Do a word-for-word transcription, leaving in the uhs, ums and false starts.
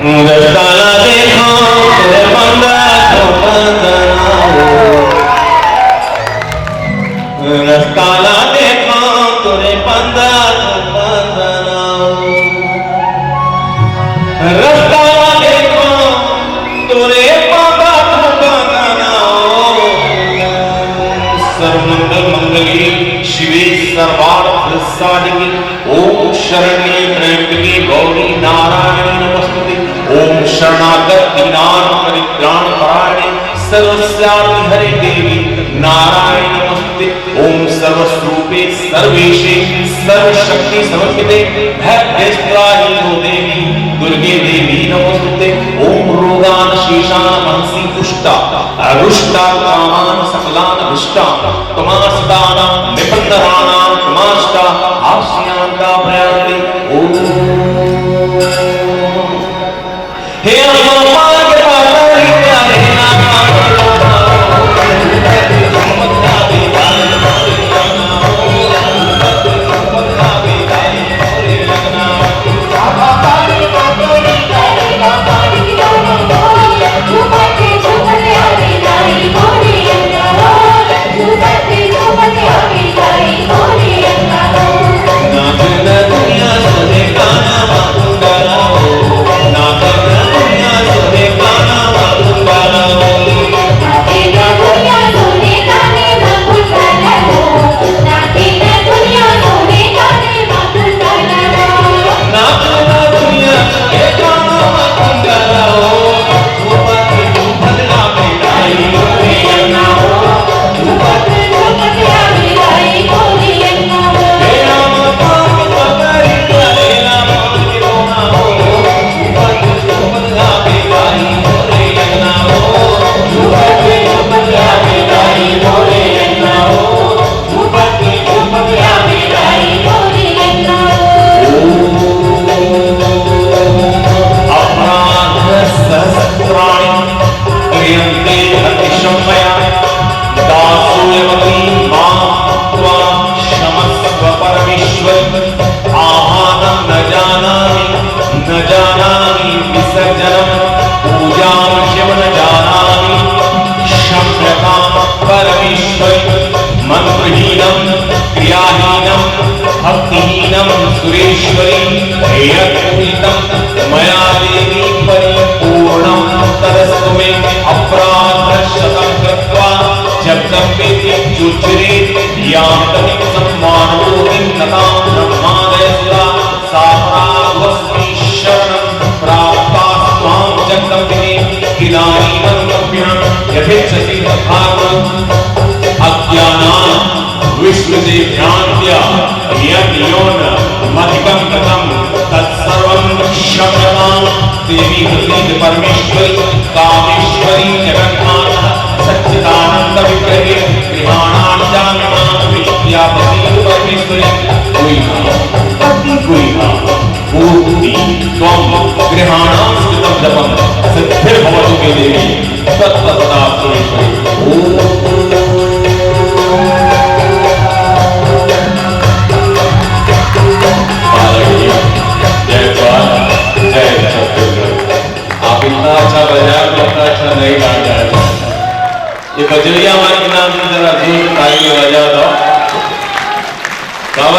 रस्ता ला देखो तोरे बंदा तो बंदना हो। रस्ता ला देखो तोरे बंदा तो बंदना हो। रस्ता ला देखो तोरे बंदा तो बंदना हो। सर्वमंगल मंगल्ये शिवे सर्वार्थ साधिके। ओम शरण्ये त्र्यंबके गौरी नारायणी नमोस्तुते। ओम शरणागत दीनार्थ परित्राण परायणे सर्वस्यापि हरे देवी नारायणी नमोस्तुते। ओम सर्वस्वरूपे सर्वेशे सर्वशक्ति समर्पिते भद्रेस्त्राहि नो देवी दुर्गे देवी नमोस्तुते। ओम रोगानशेषानमहंसि तुष्टा रुष्टा कामान सकलानभीष्टा त्वमाश्रितानां निपन्नराणां त्वमाश्रिता आश्रियान्ता प्रयान्ति। ओम। हे अम्मा, माँ के पास आई, हे अम्मा, अपराधसहस्राणि क्रियन्ते हर्निशं मया। दासोऽयमपि मां त्वां क्षमस्व परमेश्वरि। आह्वानं न जानामि, न जानामि विसर्जनम्। पूजां ह्यहं न जानामि, क्षम्यतां परमेश्वरि। मन्त्रहीनं क्रियाहीनं भक्तिहीनं सुरेश्वरि। यत्पूजितं मया देवी परिपूर्णं तदस्तु मे। अपराधशतं कृत्वा जगदम्बेति चोच्चरे। यां गतिं सम्मानवो विन्नतां ब्रह्मादयसुरा। सापराधोऽस्मि शरणं प्राप्तास्त्वां जगदम्बिके। इदानीमनुकम्प्य यथेच्छसि तथा कुरु। अज्ञानां विश्वते भ्रान्त्या यद्योनमधिगम्यतां तत्सर्वं क्षम्यतां देवी प्रसीद परमेश्वरि। कामेश्वरि जगन्मातः सच्चिदानन्दविग्रहे गृहाणां चापि मां प्रीत्या प्रसीद परमेश्वरि। गुह्यं अति गुह्यं भूति त्वं गृहाणां स्मृतं जपं सिद्धिर्भवतु मे देवी। तत्तदा सुरेश्वरी। ओम। जय जवान, जय छत्तीसगढ़। आप इतना अच्छा बजा रहे हो, इतना अच्छा नहीं गा रहे हो। ये बजरिया माँ के नाम से जरा जोर ताली बजा दो।